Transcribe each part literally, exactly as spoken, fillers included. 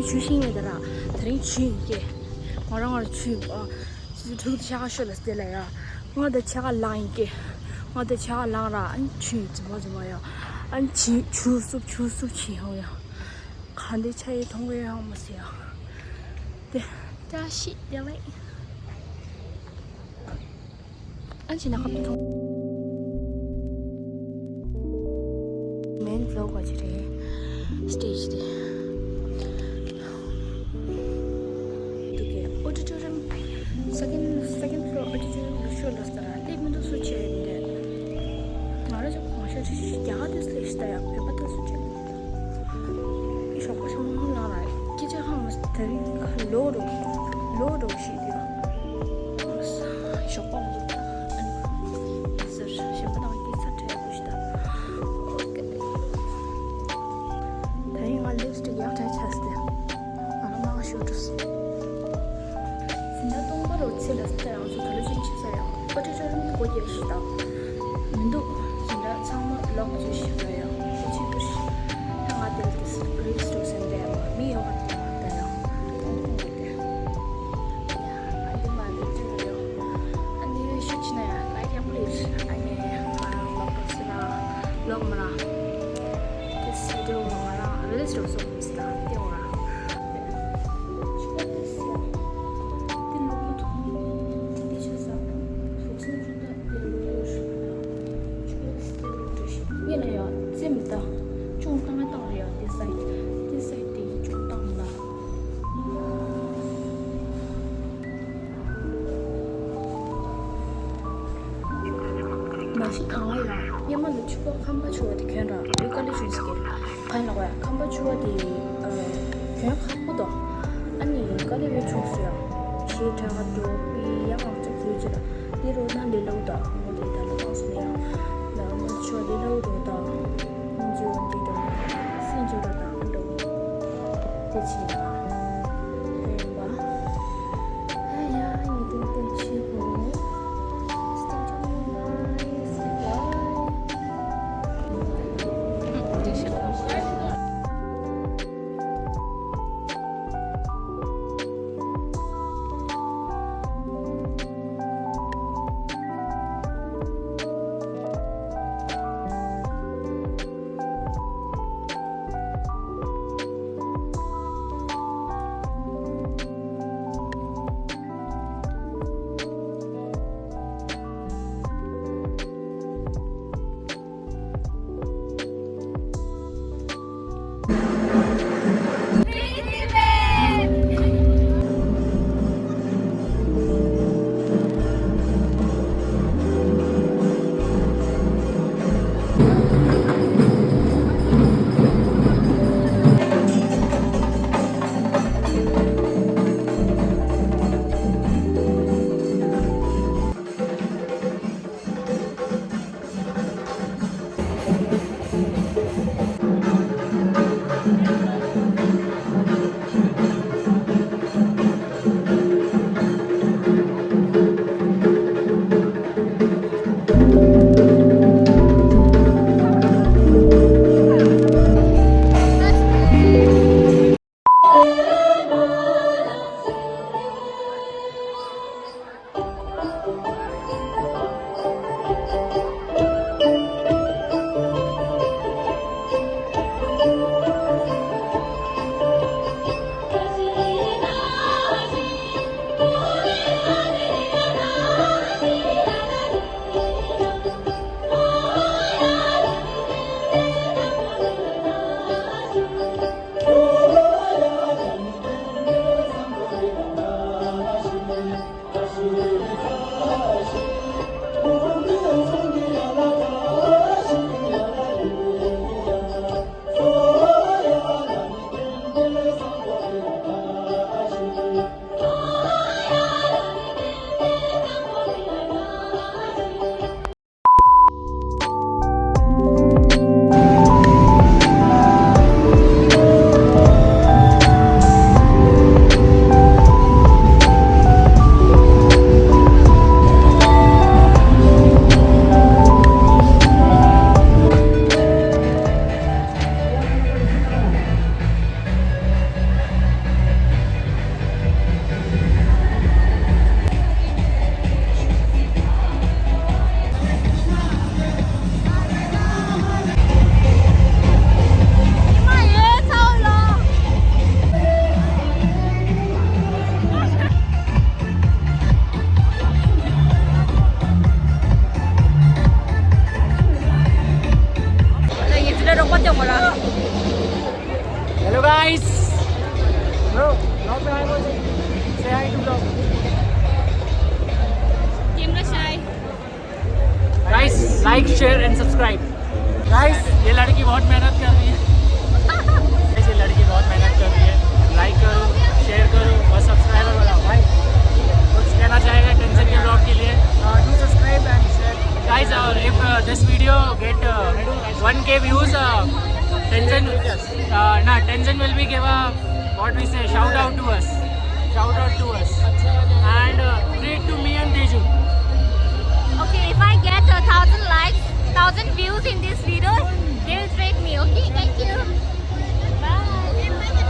ཆུ་ཤིང་མེད་ད་ར། དེ་རིང་ཆུ་ཡིན་ཀྱེ། ང་རང་ང་ཆུ་ཡིན་པ། ཆུ་ཚོད་དྲུག་དང་ཕྱེད་ཀ་ཤོད་ལ་སྟེ་ལ་ཡ། ལྔ་དང་ཕྱེད་ཀ་ལངས་ཡིན་ཀྱེ། ལྔ་དང་ཕྱེད་ཀ་ལངས་ར་ཨ་ནི་ཆུ་ཡིན་རྫུན་མ་རྫུན་མ་ཡ། ཨ་ནི་ཆུ་ཆུ་སུབ་ཆུ་སུབ་ཆུ་ཡང་ཡ། གང་དེ་ཆ་ཡི་མཐོང་གི་ཡང་མ་ཟེར་ཡ། དེ་བཀྲ་ཤིས་བདེ་ལེགས། ཨ་ཅེ་ན་ཁ་ཏུ་མེན་བློག་བ་ཅི་རེད། སི་ཊེ་ཇི་དེ། འདུག་གས་ཨོ་ཌི་ཊོ་རི་ཡམ། སེ་ཀེན་སེ་ཀེན་ཕི་ལོར་ཨོ་ཌི་ཊོ་རི་ཡམ་ལ་ཤོར་ལ་ས་ར་སླེབས་མི་འདུག་སུ་བྱས་ཡིན་དེ། ང་རང་ཚོ་གང་ཤར་ཁྲི་ཁྲི་རྒྱ་གར་དུ་སླེབས་ཤི་ད་ཡང་བོད་པ་དང་སུ་བྱས་ཡིན་དེ། ཞོགས་པ་ཞོགས་མ་ལངས་ར་སྐད་ཆ་ཧང་མ་དེ་རིང་ལོ་རུ་ལོ་རུ་ཞིག་དེ། ཞོགས་པ་ལ་ཟུག་ཨ་ནི་ཟེར་གཞན་པ་དང་སྐད་ཆ་བྲལ་དགོས་ཤི་ད། ད་ཡིན་ང་ལིབ་སི་ཊིག་ཡག་ཕྲ་ཆགས་ཏེ། ང་རང་མ་ཤོར་འགྲོ་སོང་། སེམས་ཐག་སྟོང་པ་རུ་ཚེ་ལ་སེམས་ཐག་ཡང་ཚོ་ད་ལོ་ཅིག་ཆེ་ས་ཡང་ཨོ་ཊོ་ཊོ་རི་ཡམ་དུ་སྒོ་རྒྱག་ཤི་ད། མི་འདུག་སེམས་ཐག་ཚང་མ་ལོག་ཅིག་ཤི་ད་ཡང་ཁོ་ཆེ་གུ་ཤི། ད་ང་དེ་ལ་དེ་རིལ་སི་འགྲོ་སེམས་ཐག་ཡང་མི་ཡོང་བ་དེ་ད་ཡང་མཐོང་མཐོང་བ་དེ། ཡ། ཨ་འདི་མ་འདི་འདི་རུ་ཡོང་། ཨ་འདི་ཤུགས་ཆེ་ན་ཡ་ལའིཀ་ཡག་པོ་ལས། ཨ་ནི་ང་རང་ལོག་པ་སི་ན་ལོག་མ་ར། དེ་སི་འགྲོ་ང་རང་རིལ་སི་འགྲོ་སོང་སི་ད་དེ་འོ་ར། ཆུ་བ་དེ་སི་ཡ། དེ་ལོག་མ་ཐུབ། དེ་ཆ་ས་ཕུག་སོང་ཆུ་ད་དེ་ལོག་ཡོད་ཤུགས་ན། ཆུ་བ་དེ་སི་དེ་ལོག་འགྲོ་ཤི་ཡིན་ན་ཡ་རྩེ་མི་ད། ཅུང་བཏང་བཏང་རེད་ཡ་དེ་སའི་དེ་སའི་དེ་ཅུང་བཏང་ན། མ་གཞི་ད་ང་ཡང་སྔོན་མ་ལ་ཕྱུ་པ་ཁམ་པ་ཕྱུ་པ་དེ་གྱོན་ར་ལུས་དཀའ་ལས་བྱུང་ཟེར་གི། གང་ལ་བ་ཁམ་པ་ཕྱུ་པ་དེ་གྱོན་ཁག་པོ་དང་། ཨ་ནི་དཀའ་ལས་བྱུང་ཟེར་ཡང་ཞེས་དྲན་ང་འགྲོ་པའི་ཡང་ང་ཚོ་གྱོད་ཅི་ལ་དེ་རོ་ན་ལས་ལོ་དང་མོ་དེ་ད་ལོ་བཏང་སོང་ཡང་ལ་མོ་ཕྱུ་པ་ལས་ལོ་རོ་དང་། འཇུ་འདི་དང་སྲིད་འཇུ་ར་དང་འགྲོ། དེ་ཕྱིན་པ། རེད་པ། ཨ་ཡ་ཡི་དེ་དེ་ཕྱིན་པ། Stay tuned, guys. Bye. Hello guys. Bro, vlog पे हाय बोल दे। Say hi to vlog। Camera shy। Guys, like, share and subscribe। Guys, ये लड़की बहुत मेहनत कर रही है। Guys, ये लड़की बहुत मेहनत कर रही है। Like करो, share करो और subscriber बढ़ाओ भाई। कुछ कहना चाहेगा टेंशन के vlog के लिए? Uh, do subscribe and share। Guys, और if uh, this video get uh, one K views, uh, Tenzin, uh, ना, Tenzin will be give a, what we say, shout out to us। Shout out to us। And uh, treat to me and Teju। Okay, if I get a thousand likes, thousand views in this video, they'll treat me. Okay, thank you। Bye। Bye।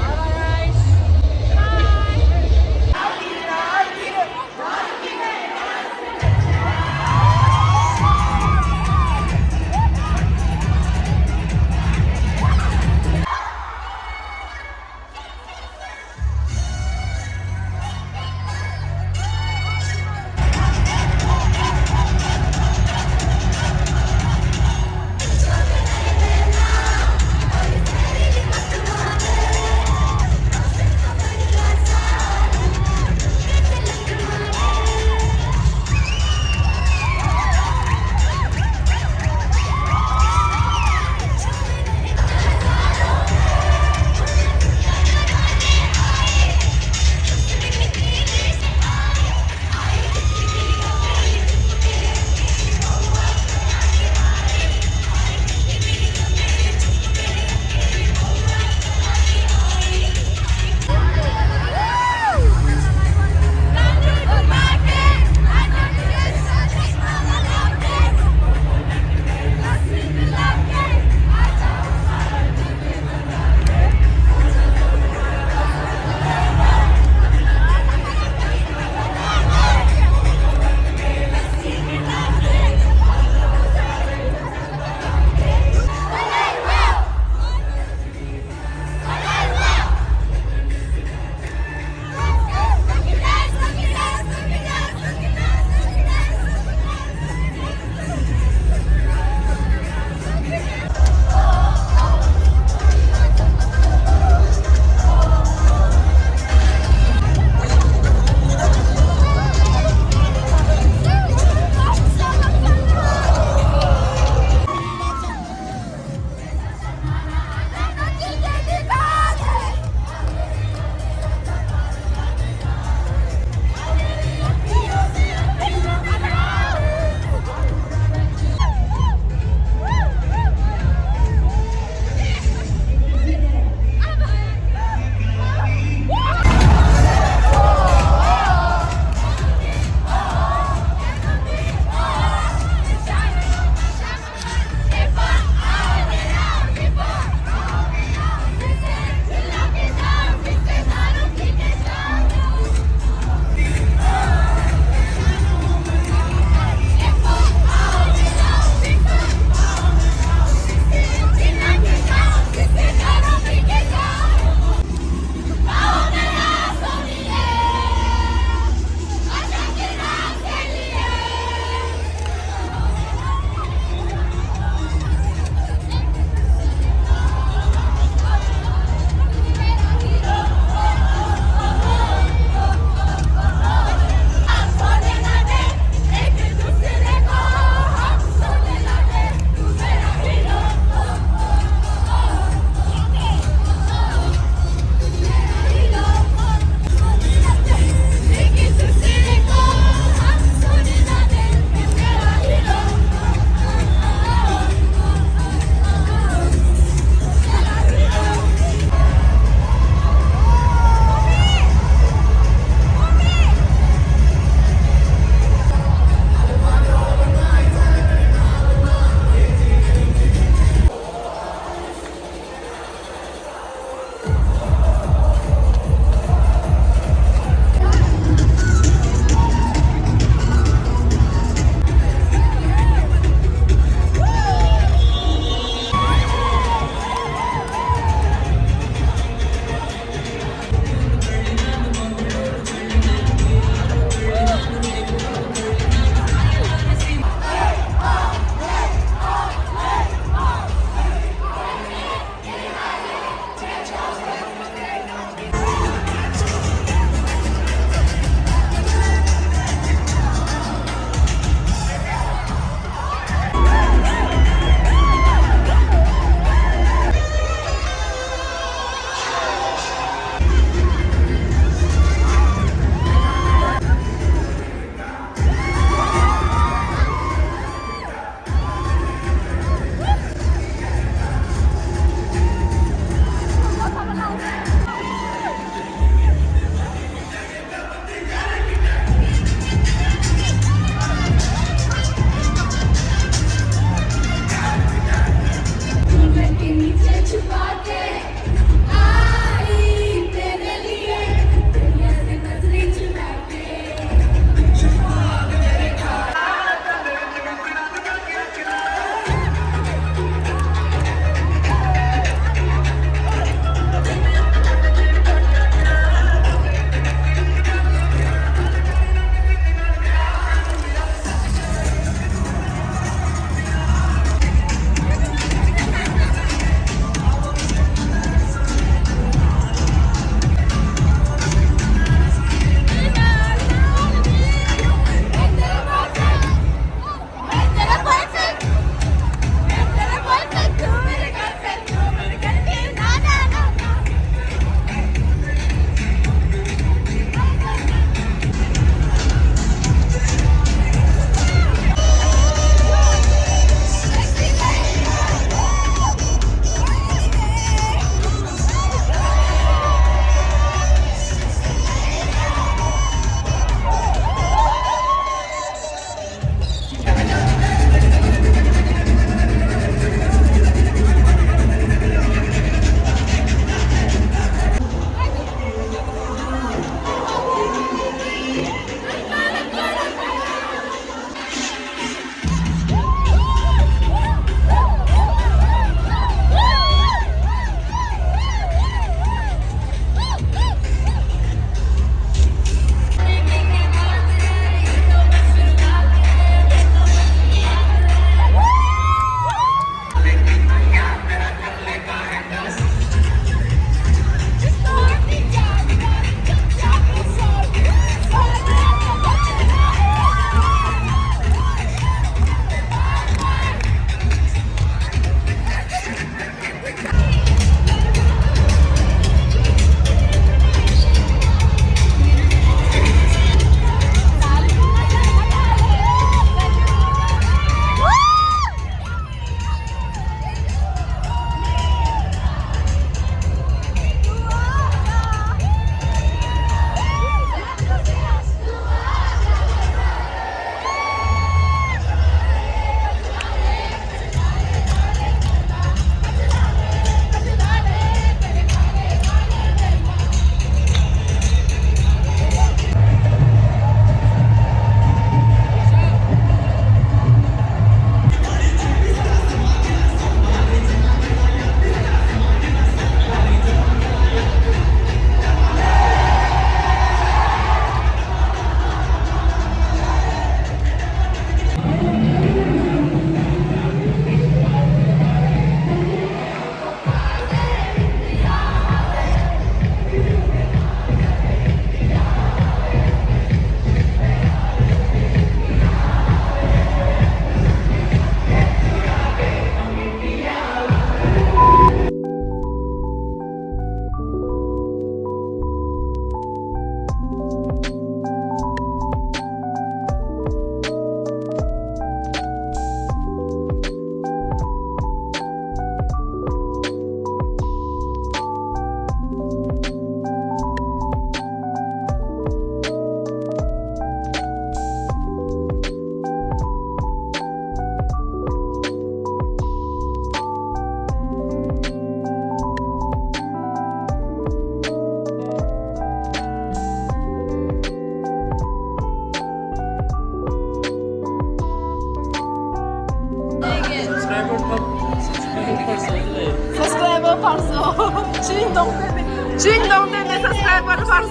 ཅིང་ཏོང་ཏན་ནས་ཅིང་ཏོང་ཏན་ནས་སབ་སི་ཀ་རའིབ་པར་སོང་།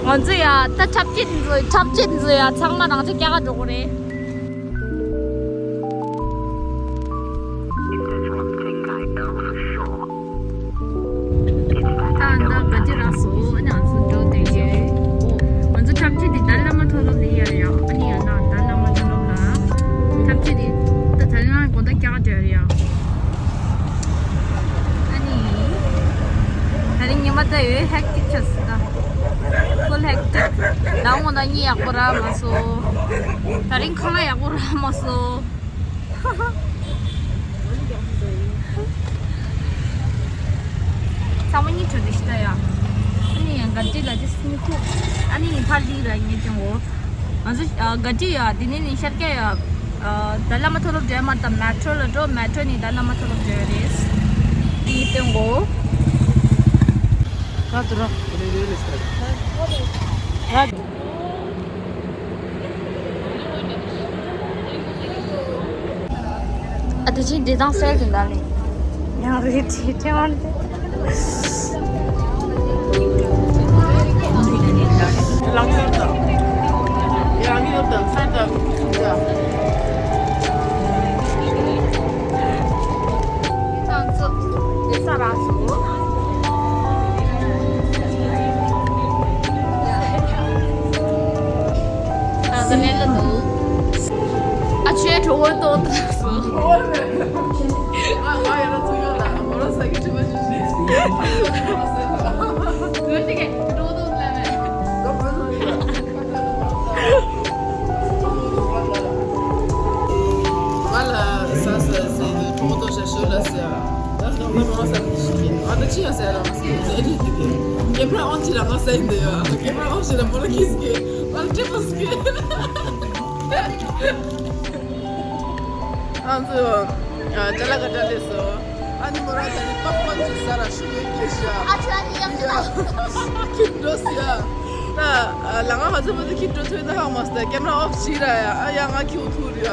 ང་ཚོ་ཡ་ད་འཁྲབ་ཆས་འཛུལ་འཁྲབ་ཆས་འཛུལ་ཡ་ཚང་མ་རང་ཚོ་སྐྱ་ག་འགྲོ་གི་རེད། ད་ད་ག་ཅི་རག་སོ་ཨ་ནི་ང་ཚོ་འགྲོ་བསྡད་ཀྱི་ཡོད། ང་ཚོ་འཁྲབ་ཆས་དེ་ཏཱ་ལའི་བླ་མ་མཐོ་སློབ་ལ་ཡར་ཡོད། ཨ་ནི་ཡང་ན་ཏཱ་ལའི་བླ་མ་མཐོ་སློབ་ལ་འཁྲབ་ཆས་དེ་ད་ཏཱ་ལའི་བླ་མ་དགོང་དག་སྐྱ་ག་འགྲོ་ཡོད། ཨ་ནི་ད་རིང་ཉི་མ་ད་ཡོད་ཧེག་ཊིག་ཆགས་སོང་ད། ཧྥུལ་ཧེག་ཊིག་ལའང་དགོང་དག་གཉིད་ཡག་པོ་རག་མ་སོང་། ད་རིང་ཁ་ལག་ཡག་པོ་རག་མ་སོང་། ཚང་མ་གཉིད་བྲོ་བསྡད་ཤི་ད་ཡ། ཨ་ནི་ཡང་ག་ཏི་ལ་ཏི་སི་ནི་ཁུག་ཨ་ནི་ཕར་ལི་ར་ངེད་ཀྱང་འོ། ང་ཚོ་ག་ཏི་ཡ་དེ་ནས་ནི་ཤར་སྐྱ་ཡ། ཏཱ་ལའི་བླ་མ་མཐོ་སློབ་འགྲོ་མ་དང་མེ་ཊྲོ་ལ་འགྲོ། མེ་ཊྲོ་ནས་ཏཱ་ལའི་བླ་མ་མཐོ་སློབ་འགྲོ་རེད། དེ་ཡི་སྟེང་འོ། ང་དུ་ར། ཨ་དེ་ཕྱིན་འདི་དང་སེལ་གྱི་འདྲ་ལེ། ཡང་རེད་དེ་ཐེ་ཝན་དེ། ལག་ཤར་དང་། ཡང་ཡོད་དང་སེལ་དང་། ང་ཚོ་དེ་ས་ར་སུ། ང་ཚོ་ལེ་ལ་འདུག་ཨ་ཆོས་གྲོགས་པོ་ཏོག་ཏག་སུ། ང་ང་ཡ་ལ་ཚུགས་ཡོད་ལ་མོ་ར་ས་གི་ཁྲི་མ་ཞུ་ཞུ། ང་ལ་ས་ས་ས་གྲོགས་པོ་ཏོག་ཤ་ཞོ་ལ་ས། ད་ང་མོ་ར་ས་གི་ཁྲི་ཨ་ད་ཅི་ཡ་ས་ལ་ས་ཨེ་རི་དི་གེ། ཀེམ་ར་ཨོན་ཅི་ལ་ང་ས་ཡིན་དེ་ཡ། ཀེམ་ར་ཨོན་ཅི་ལ་མོ་ར་ཁིས་གེ། ང་ལ་ཁྲི་མ་ས་གེ། ང་ཚོ་ཅ་ལག་ག་འདྲ་སླེབས་སོང་། ཨ་ནི་མོ་རང་ད་ནི་པོབ་ཀོན་ཅིག་ཟ་ར་ཤུགས་ཡོད་སྐྱེས་ཤག་ཨ་ཁྱོད་ཨ་ནི་ཡག་ཅིག་ལ་ཁྱིམ་འགྲོ་སི་ཡ། ད་ལ་ང་ང་ཚོ་མ་ཚོ་ཁྱིམ་འགྲོ་ཐུབ་ན་ཧང་མ་སི་ད་ཀེམ་ར་ཨོཕ་བྱེད་ར་ཡ། ཨ་ཡ་ང་ཁྱིའུ་ཐུག་རེད་ཡ།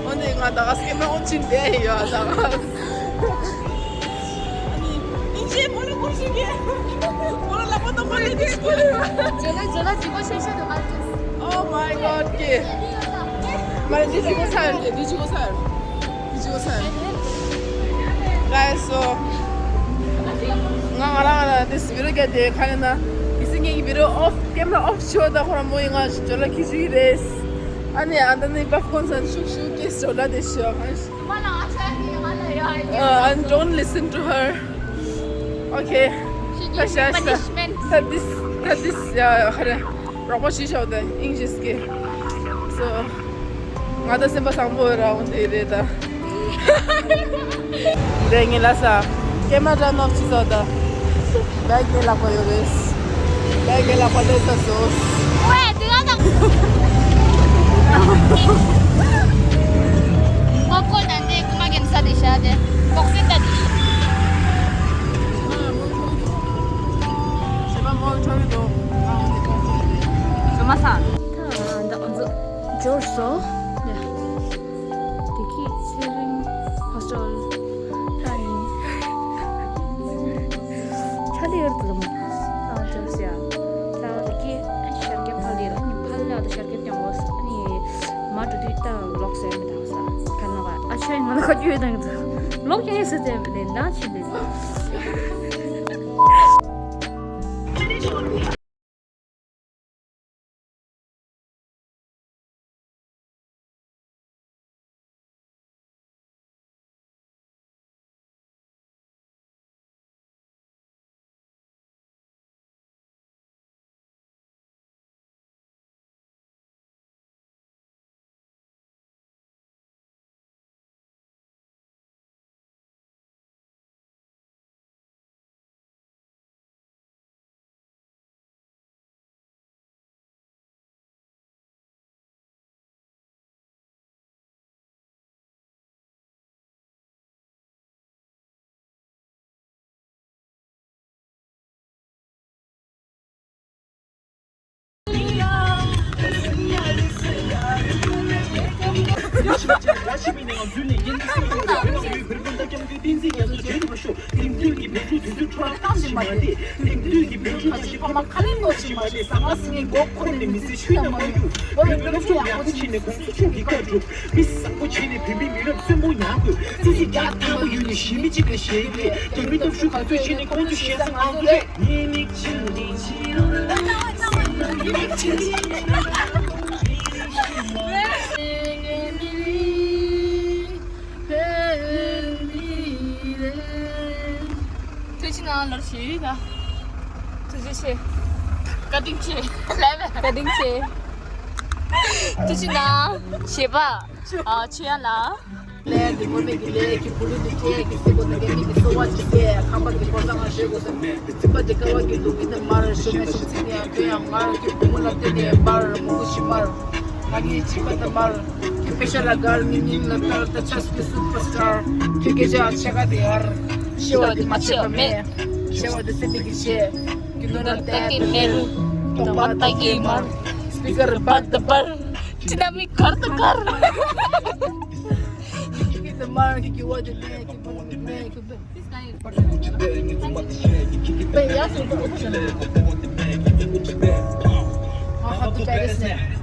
འོ་ནི་ང་ད་ག་སི་ཀེམ་ར་ཨོན་ཅིག་བསྡད་ཡོད་ད་ག། ཨ་ནི་ཨིན་ཇི་མོ་ར་ཀུར་ཤི་གེ། མོ་ར་ལ་པ་ཏོ་མོ་ར་ཏི་ཤི་གེ། ཇོ་ལ་ཇོ་ལ་ཇི་གོ་ཤེ་ཤེ་དུ་ཨར་ཏིས། Oh my God ཀེ། མ་རེད། འདི་ཅི་གོ་ཚར་རེད། འདི་ཅི་གོ་ཚར། འདི་ཅི་གོ་ཚར། Guys so ང་ང་རང་ང་རང་this video ག་དེ་ཁ་ནས་ན་དེ་སི་ངེད་ཀྱི་video off camera off ཆོ་ད་ཁོ་རང་མོ་ཡི་ང་ཞོ་ལ་ཁི་ཞུ་ཡི་རེད། ཨ་ནི་ཨ་ད་ནི་པབ་ཀོན་སན་ཤུག་ཤུག་ཀེ་ཞོ་ལ་དེ་ཤོ་ཧ། Uh, and don't listen to her. Okay. She needs punishment. ད་this ད་this ཡ་ཧ་རེ། རོགས་པ་ཞིག་ཤོག་དེ་ཨིང་ཇིས་ཀྱི། So ང་ད་སེམས་པ་བཟང་པོ་ར་འོང་དེ་རེད་ད། དེ་ངས་ལ་ས་ཀེ་མ་ར་ནོབ་ཅི་ཟོ་ད། བེག་ནས་ལག་པ་ཡོད་རེད། བེག་ནས་ལག་པ་ལས་ས་སོ། ཝེ་དེ་ག་ད། ཀོ་ཀོ་ནན་དེ་ཀུ་མ་གེན་ས་དེ་ཤ་དེ་ཀོག་སེ་ད་དེ། ཞེ་མ་མོ་ཁྲོ་བི་དོ། ཞེ་མ་ས། ད་ཨ་ཚོ་འབྱོར་སོ། དེ་གི་ཚེ་རིང་ཧོ་སི་ཊེལ་ད་ཡིན། ཆ་ལེ་ཡོད་དུ་མོ། ད་འབྱོར་སོ་ཡ། ད་དེ་གི་ཤར་གེ་ཕ་ལེ་ར་ནི་ཕ་ལེ་ད་ཤར་གེ་ཀྱང་ལོག་ནི་མ་འགྲོ་དུས་ད་ལོག་སེ་མི་ད་ས་ཁ་ན་བ་ཨ་ཆོས་ང་ལ་ཁ་ཅུ་ཡོད་དང་ལོག་ཀྱང་ཡོད་སེ་དེ་ལེ་ན་ཆི་ལེ། ཐུགས་རྗེ་གནང་། ལོར་ཞུས་ད། ཐུགས་རྗེ་ཆེ། བཀའ་དྲིན་ཆེ། ལས་མེད། བཀའ་དྲིན་ཆེ། ཐུགས་རྗེ་གནང་། ཞེས་པ། ཨ་ཆོས་ཡང་ལ། ལས་འདི་མོ་མེད་ཀྱི་ལས་ཀྱི་བུ་ལུ་འདི་ཁྱེད་ཀྱི་སྲིད་པོ་ནི་རྒན་མི་གི་གསོ་བ་ཅི་ཟེ་ཁམས་པ་གི་གོ་ས་ང་ཞོད་དགོས་ཟེར། ཚིག་པ་འདི་ཀ་བ་གི་ལུག་གི་ནི་མར་ཞོ་མེད་ཞིག་ཚིག་ནས་ཡང་ཁྱོད་ཡང་མར་གི་བུ་མོ་ལ་བརྟེན་ནས་མར་མུ་གུ་ཞིག་མར། ང་གི་ཕྱི་པ་དང་མར། ཁྱོད་དཔེ་ཤ་ལ་གར་མི་སྙིང་ལ་དར་ད་ཆས་ཀྱི་སུ་པར་སི་ཊར། ཁྱོད་སྐད་ཆ་ཆེ་ཁ་དེ་ཡར། ཤེ་བ་དེ་མ་ཆེ་བ་མེད། ཤེ་བ་དེ་སེམས་མི་གི་ཆེ། གི་ནོར་ལ་བལྟས་པའི་མེ་རུ། སྟོང་པ་ལྟ་གི་མར། སི་པི་ཀར་འབར་ད་འབར། ཅི་ན་མི་གར་ད་གར། ཁྱོད་ཀྱི་དེ་མར་གི་གི་བ་དེ་མེད་གི་བ་དེ་མེད་གི་བ།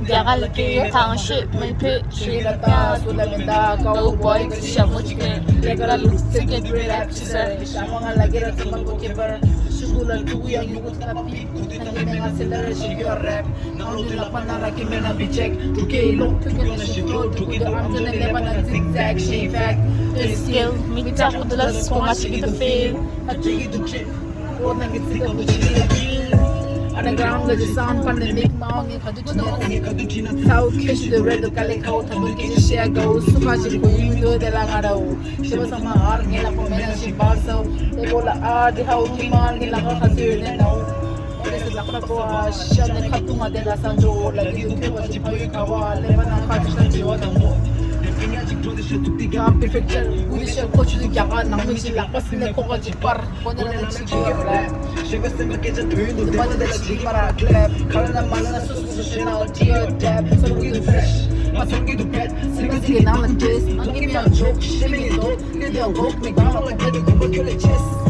རྒྱ་གར་ལ་སྐད་ཡོད་ཐང་ཤོད་མི་ཕོད་ཞེས་ཡ་ག་ལ་སྐད་ཡོད་ཐང་ཤོད་མི་ཕོད་ཞེས་ལ་ད་སུ་ལ་མི་ད་ཀ་བོ་བོའི་གི་ཞྭ་མོ་ཅིག་ལས་ཀ་ལ་ལུག་ཚིག་གི་བྲེ་རེབ་ཅི་ཟེར་ཞྭ་མོ་ང་ལ་སྐད་ར་ཚང་མ་གོ་ཁྱད་པར་ཤུ་གུ་ལ་ཐུག་ཡང་ཡུ་གུ་ཐ་པི་ཐ་གི་མེ་ང་སེ་ལ་ར་ཞིག་ཡོད་རེད། ནང་ལོག་དུ་ལག་པ་ནང་ལ་ཀི་མེ་ན་བི་ཅེག་ཀྲུ་ཀེ་ལོག་ཐུག་གི་ན་ཤི་ཕོ་ཀྲུ་ཀེ་ཨམ་ཅོ་ནས་ནེ་པ་ན་ཛིག་ཛེག་ཤེ་ཕེག་ཨེ་སི་ཀེལ་མི་ཏྲག་པོ་དུ་ལ་སོ་ང་ཞིག་གི་དུ་ཕེལ། ཨ་ཅིག་གི་དུ་ཁྲིད། ཨོ་ན་གི་ཚིག་ག་མུ་ཅིག་གི་ལ་ཕེལ། ཨ་ན་གྲང་གི་ཟི་སང་ཕ་ནི་མིག་མའོ་ངི་ག་དུ་ཁྲིད་ན་ངི་ག་དུ་ཁྲིད་ན་ཚའོ་ཁེ་ཤི་དུ་རེད་དུ་ཀ་ལེ་ཁའོ་ཐ་དུ་ཀི་ཤི་ཤེ་གའོ་སུ་ཕ་ཞིག་གོ་ཡུ་དུ་དེ་ལ་ང་རའོ། ཤི་བ་ས་མ་ཨར་ངེ་ལ་པོ་མེ་ན་ཤི་བར་སའོ། ཨེ་གོ་ལ་ཨར་དི་ཧའོ་ཀི་མ་ངེ་ལ་ཁ་ཁ་སུ་ཡོད་ནེ་ནའོ། ཨོ་ཏེ་སི་ལག་པ་པོ་ཨ་ཤ་ནེ་ཁ་ཏུ་ང་དེ་ལ་སང་ཇོ་ལ་གི་དུ་ཐེ་བ་ཅི་ཕ་ཡུ་ཁ་བ་ལེ་བ་ན་ཁ་ཅི་ཁ་ཅི་བ་དང་མོ། ཡང་པི་ ཕེག་ཅར་གུ་དི་ཤ་ཁོ་ཆུ་དུ་རྒྱ་གར་ནང་མི་ཅི་ལག་པ་སི་ནེ་ཁོ་ཁ་ཅི་པར་ཁོ་ནེ་ལ་ཅི་གི་ཡོད་ར། ཤེ་བ་སེམས་པ་སྐད་ཆ་དོན་དུ་དེ་མ་དེ་ལ་ཅི་གི་པར་ཨ་ཀླེབ་ཁ་ལ་ན་མ་ལ་ན་སུ་སུ་སུ་ཤེ་ན་ཨོ་ཏི་ཡོ་ཏེབ་སོ་གི་དུ་ཕེ་ཤ་མ་སོ་གི་དུ་ཕེ་སི་ནེ་སི་གི་ནང་ལ་ཏེས་ཨང་གི་མི་ཡང་ཇོག་ཤེ་མི་གི་དོ། ཡང་གོག་མི་གང་ལ་གོ་བ་དེ་གོམ་པ་ཁྱོད་ལ་ཆེས།